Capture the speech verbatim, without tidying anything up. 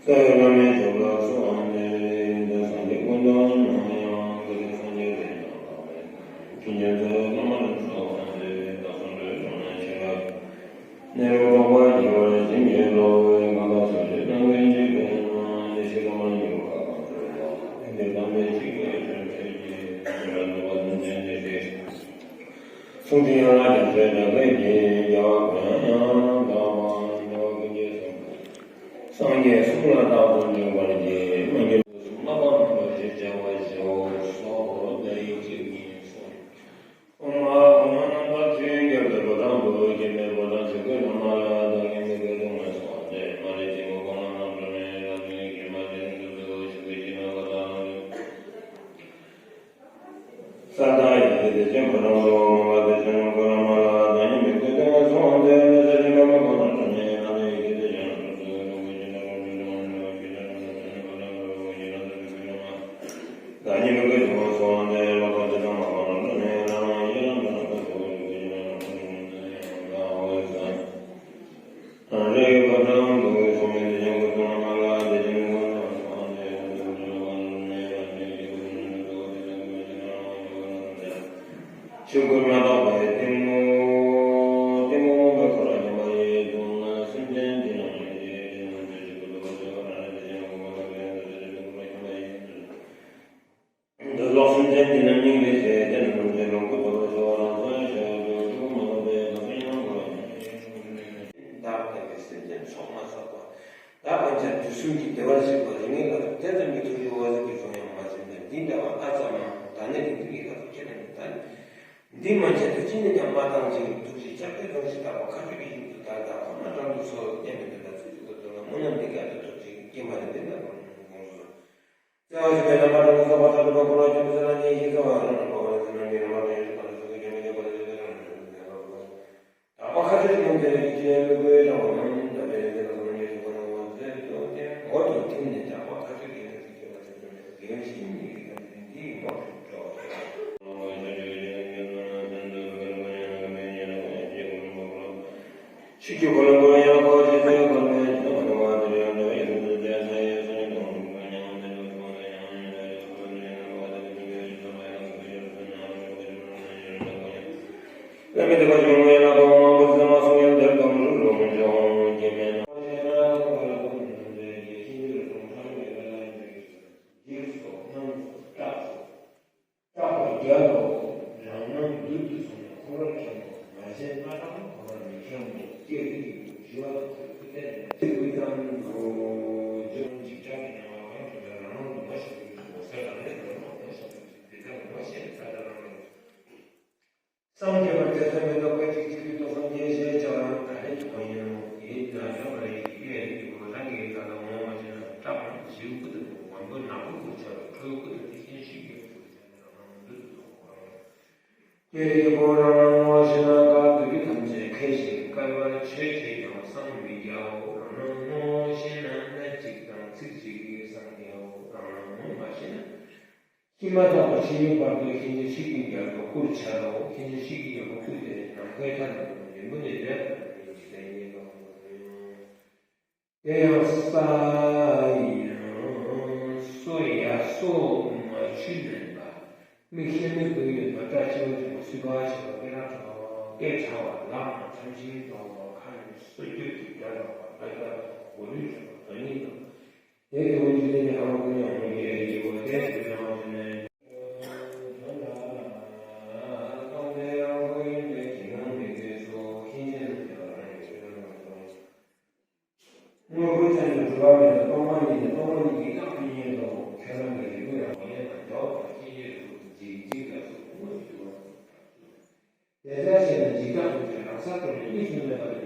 ས་ཡི་བླ་མའི་ཞབས་ལ་གསོལ་བ་འདེབས། འདི་སངས་རྒྱས་ཀུན་དང་མཉམ་ཡང་། བདག་གི་སངས་རྒྱས་བསྟན་དང་ལྡན་པའི། མཁྱེན་བརྩེ་བླ་མ་རིན་པོ་ཆེ། བདག་སོགས་འགྲོ་བའི་དོན་ཆེན་རབ། གནས་ལུགས་རྟོགས་པར་བགྱི་བར་བྱིན་གྱིས་རློབས། གང་དག་སངས་རྒྱས་རྣམས་ཀྱི་རྗེས་སུ་ཡི། བདེ་གཤེགས་བླ་མ་མྱུར་བར་གང་འགྲོ་ཡང་། དེང་འདིར་དམ་པའི་ཆོས་ཀྱི་རྒྱུན་མཐུད་ཅིང་། བྱོན་པ་ཐུབ་པ་སེམས་ཅན་འདི་ཕྱིར། གསུང་ཚིག་ཡན་ལག་རྒྱ་མཚོའི་འགྲམ་ལ་གྱེར། རྒྱལ་བ་ཀུན་དབྱངས་ཡང་དག་པར། འགྲོ་བ་ཀུན་གྱི་སེམས་ཀུན། སངས་རྒྱས་གསུང་ལ་རྟག་ཏུ་འཇུག་པར་བགྱི། མ་གྱུར་ནམ་མཁའ་ལ་ཕྱིན་ཆེན་པ་ཞེས་པ་སོགས་བརྡ་ཡིག་གཅིག་གཉིས་གསུངས། ཨོཾ་ཨཱཿཧཱུྃ་ཨ་ནཱ་ཏ་ཆོས་རྒྱལ་བའི་ཕོ་བྲང་དུ། སྐྱེས་པའི་ཕོ་བྲང་ཆོས་སྐུའི་ལམ་ལ། བདག་ཉིད་མི་བསྐྱོད་སྡུག་བསྔལ་སོགས་མཛད། མ་རིག་འཆིང་བ་གང་རྣམས་ལ་སྒྲོལ་ནས། རང་གྲོལ་གྱིས་མ་བྱས་ནས་འགྲོ་ཚུལ་ལོ། ཆོས་སྐུའི་ཕྱི་ནང་ཀ་དག་ལ། ས་དང་ཡི་གེ་བདེ་ཆེན་ཕོ་བྲང་དུ། མ་འགགས་བདེ་ཆེན་ལོངས་སྐུའི་ལམ་ལ། བདག་ཉིད་མི་བསྐྱོད་སྡུག་བསྔལ་སོགས་མཛད། མི་ཟད་འཁྲུལ་པ་གང་རྣམས་སྒྲོལ་ནས། རང་གྲོལ་གྱིས་བདེ་ཆེན་ལོངས་སུ་སྤྱོད། འགྲོ་ཀུན་ཇི་ལྟར་འགྲོ་འགྲོ་འགྲོ་ཇི་ལྟར་འགྲོ་འགྲོ་ཇི་ལྟར་འགྲོ་འགྲོ་ཇི་ལྟར་འགྲོ་ཇི་ལྟར་འགྲོ། བདག་ཉིད་མི་བསྐྱོད་སྡུག་བསྔལ་སོགས་མཛད། ལོག་པར་ཇི་ལྟར་མ་སྤངས་རྣམས་སྒྲོལ་ནས། རང་རང་ཡི་ལམ་དུ་རྣམ་པར་སྤྱོད། འགྲོ་ཀུན་ཇི་ལྟར་འགྲོ་འགྲོ་ཇི་ལྟར་འགྲོ་ཇི་ལྟར་འགྲོ། རང་རིག་པ་དང་ཐུགས་ཀྱི་ཚོགས་མི་བདེ་ཆེན་སྐུ་གསུང་ཐུགས་ཀྱི་ལམ་ལ། བདེ་ཆེན་སྐུ་གསུང་ཐུགས་ཀྱི་ལམ་ལ། བདེ་ཆེན་སྐུ་གསུང་ཐུགས་ཀྱི་ལམ་ལ། ཆོས་སྐུ་མ་དག་པའི་གཏི་མུག་གཏི་མུག་མུན་པའི་འཁོར་ལ་འཁྱམས་པ་ཡི། སྡུག་བསྔལ་སེམས་ཅན་འདི་རྣམས་ལས་འདས། དེ་རྣམས་ཀྱང་ཆོས་སྐུ་ཐོབ་པར་ཤོག། རང་རིག་བདེ་ཆེན་སྐུ་མ་དག་པའི་འདུ་བྱེད་ཀྱི་འཁོར་ལ་འཁྱམས་པ་ཡི། འདོད་ལོག་སེམས་ཅན་འདི་རྣམས་སྙིང་རེ་རྗེ། དེ་རྣམས་ཀྱང་ལོངས་སྐུ་ཐོབ་པར་ཤོག། རང་སངས་རྒྱས་ཆོས་སྐུ་མ་དག་པའི་གང་ཟག་ཡང་འཁོར་བ་ཡི། བདག་ལྟ་བུའི་སེམས་ཅན་ཚོགས་མ་བསགས་པ། བདག་དབང་ཆ་དུས་གསུམ་གྱི་བདེ་བར་གཤེགས་པ་རིགས་ལྔའི་བླ་མ་དེ་ཙམ་གྱི་ཐུགས་རྗེ་དབང་ཟིལ་གྱིས་བཟུང་ཡང་མ་ཟིན་པས། འདི་འདྲ་བ་ཨ་ཙ་མ་ད་ནི་རིང་དུ་ཡི་དྭགས་ཚོ་ཁྱེད་རྣམས་ཀྱི་ད་ནི། འདི་མ་བྱས་ཏེ་ཅི་ནས་ཀྱང་མ་བཏང་ཞིང་། ཐུགས་རྗེ་ཆགས་པའི་རྫོང་གཞི་དག་པ་མཁའ་སྤྱོད་ཀྱི་ཡུལ་དུ་བདག་དང་ཁོ་ན་གྲངས་སུ་གསོལ། སྙན་པའི་འདོན་པ་ཚིག་གཅིག་པུ་ཐོས་ལ་མུན་ནམ་མི་འགལ་དུ་ཐོབ་ཅིང་། ཀྱེ་མ་ནི་འདི་ལྟར་དགོངས་སོ། བརྩེ་བ་ཆེན་པོས་ལམ་པ་དྲུག་གི་རྫོགས་པ་ལྟར་སྒྲུབ་པ་འཁོར་བ་འཁྱམས་པའི་ཚེ་ན་ནི་ཡེ་ཤེས་སྐྱེ་བ་རང་གྲོལ་བ་ལ་ཚེ་རྣམས་ཀྱི་རང་དབང་དོན་ཡོད་པ་ལ་ཚུལ་ཁྲིམས་ཀྱི་མི་འགྱུར་བ་ལ་ཚུལ་ཁྲིམས་རང་གྲོལ་བ་ལ། དག་པ་མཁའ་སྤྱོད་ཀྱི་ཡུམ་དེ་ལ་ཡིད་ཆེས་ལུས་པོའི་དགྲ་བོ་རྣམས་དག་པའི་རིག་འཛིན་ལ་སོགས་པ་ཉེར་ཞི་བ་རྣམས་དབང་མཛད་དུ་བསྟན། འོག་ཏུ་ཐིམ་ནས་དག་པ་མཁའ་སྤྱོད་ཀྱི་ཡུམ་དེ་སྐྱེ་བ་ཆེན་པོའི་དགེ་བའི་བཤེས་གཉེན་གྱི་གཏམ་ཚིག་འདིའི་ངོ་སྤྲོད་དོ། ཆོས་ཀྱི་འཁོར་ལོ་བསྐོར་ཡང་འཁོར་བ་ཇི་སྲིད་འཁོར་བའི་ཇི་ལྟར་འཁོར་བ་དེ་ཡང་འགྲོ་བའི་ཡུལ་དུ་བྱེད་མཐའ་ཡས་སོ། ཉིད་དུ་འཁོར་བའི་ཉམས་ལྡན་ལ་སོགས་པ་ཡང་ཡང་འདས་པའི་འཁོར་བ་དེ་ཡང་འགྲོ་བ་དེ་ཡང་འགྲོ་བའི་ཡུལ་དུ་བྱེད་མཐའ་ཡས་སོ། ཉིད་དུ་འཁོར་བའི་ཉམས་ལྡན་ལ་སོགས་པ་ཡང་ཡང་འདས་པའི་འཁོར་བ་དེ་ཡང་འགྲོ་བའི་ཡུལ་དུ་བྱེད་མཐའ་ཡས་སོ། བླ་མེད་བདེ་བ་འབྱུང་བའི་ཡན་ལག་གང་མང་པོ་ཚང་བ་གསུང་ཡང་དེར་གཏོང་རུང་རུང་འབྱུང་། སྐྱེ་མེད་ན། སྐྲག་པ་རྒྱལ་ལོ། རང་སྣང་མདུན་དུ་སོང་ནས་འཁོར་བར་འཁྱམས་པ། མ་བྱས་སྣ་དྲངས་འཁོར་བར་མི་འཁྱམས་པ། སྐད་རིགས་ཀྱི་བུ་ཞི་བ་དང་ཐུགས་རྟེན་ནས་ཚིག་གི་ཙམ་དུ་འཇོམས་འཇིགས་སྐྲག་གི་སྣང་བ་གང་བྱུང་ན་རང་སྣང་དུ་མ་ཤར་བའི་ཕྱིར་རོ། ས་དང་ནི་རང་སྣང་དུ་མ་ཤར་བའི་ཕྱིར། དེ་ལྟར་མ་ཤེས་ས་དང་རང་སྣང་དུ། སངས་རྒྱས་པ་དེ་ཚོ་མི་རྟོག་པའི་ཚིག་གཅིག་གིས་རྟོགས་སམ་ཅན་ཞེས་བྱ་བ་ཡང་ད་རེས་ཀྱི་མ་ཡིན་ནོ། དེས་ན་ཡང་ན་ཡིན་གྱི་སྐད་རིགས་ཀྱི་བུ་རང་གིས་ད་ལྟ་ངོ་མ་ཤེས་ན་སྐྲག་པ་ཞིའུ་སྐུ་དང་མགོན་པོ་ནག་པོ་སྐུར་བྱ་བའི་ཁྲོའི་སྐུ་དང་ཐེག་ཆེན་ཞིའི་སྐྱེ་བོའི་སྐུར་བྱ་ནས་རང་སྣང་མདུན་དུ་སོང་བ། སྐད་རིགས་ཀྱི་བུ་རང་སྣང་ངོ་ཤེས་ན་བཀའ་བསྡུ་རྒྱུད་ཐམས་ཅད་མཁས་ཤིང་བསྐལ་པར་ཆོས་བྱེད་ཀྱང་སངས་མི་རྒྱའོ། རང་སྣང་ངོ་ཤེས་ན་སྣ་གཅིག་དང་ཚིག་གཅིག་གིས་སངས་རྒྱའོ། རང་སྣང་ངོ་མ་ཤེས་ན། ཤི་མ་ཐག་པ་ཤི་ཡོན་བར་དུ་ཤིན་ཏུ་ཤི་གི་རྒྱལ་པོ་སྐུར་བྱའོ། ཤིན་ཏུ་ཤི་གི་རྒྱལ་པོ་སྐུ་དེ་ནམ་མཁའི་མཐའ་ན་ཡོན་པོ་ནས་རབ་ཏུ་ཡིན་གྱི་ལྡན་ཡིན་ལ། དེ་ཡང་ས་ཡི་སོ་ཡ་སོ་མ་ཆུ་མེད་པ། མིག་ཤེལ་མིག་དགུ་ཡོད་པ། སྐྲ་ཆེ་བ་ཆུང་བ། སུས་ཀ་ཆེ་བ། སྐེ་རགས་ཕྲ་བ། སྐེ་ཕྲ་བ། ལག་ན་ཁྲམ་ཤིང་འདྲ་བ། ཁ་ནི་སོ་སྐྱོད་ཀྱི་སྒྲ་འདྲ་བ། ལ་ཡ་དང་མགོ་ལུས་འདྲ་བ། དོན་ཉིད་དང་། དེ་ལྟ་བུ་འཇིག་རྟེན་གྱི་ལྷ་མོ་ཀུན་ཀྱང་མི་དགེ་བའི་སྐྱེ་བོ་སྟེ། དེ་ལ་མ་བྱོན་ནས། སྟོང་པའི་དབང་པོ་ཡིན་པས་ཇི་སྣང་མི་བསྐྱོད་སོ། ཁྱེད་ཅག་ནི་བདེ་བ་རང་ཡོད་ཁྱོད་རང་ལ་སོང་། དངོས་པོའི་ཆ་ནས་གྲུབ་པ་མེད་ལ། སྟོང་པ་ཉིད་ནི་སྟོང་པ་ཉིད་ཀྱི་རྟགས་ཀྱི་ཉིད་དོ། ཁྱོད་རང་གི་རིག་པའི་རང་ངོ་ཡང་དང་བདེ་བ་དང་སྐྱེ་མཆེད་རུ་འཇིག་འཇིག་ལ་སོགས་དངོས་སུ་གྱུར་པ་དང་། དེ་ལྟར་བྱས་ན་འཇིག་ལྟ་ཀུན་གྱི་རང་སར་གྲོལ་ནས་གཉིས་སུ་མེད་པ།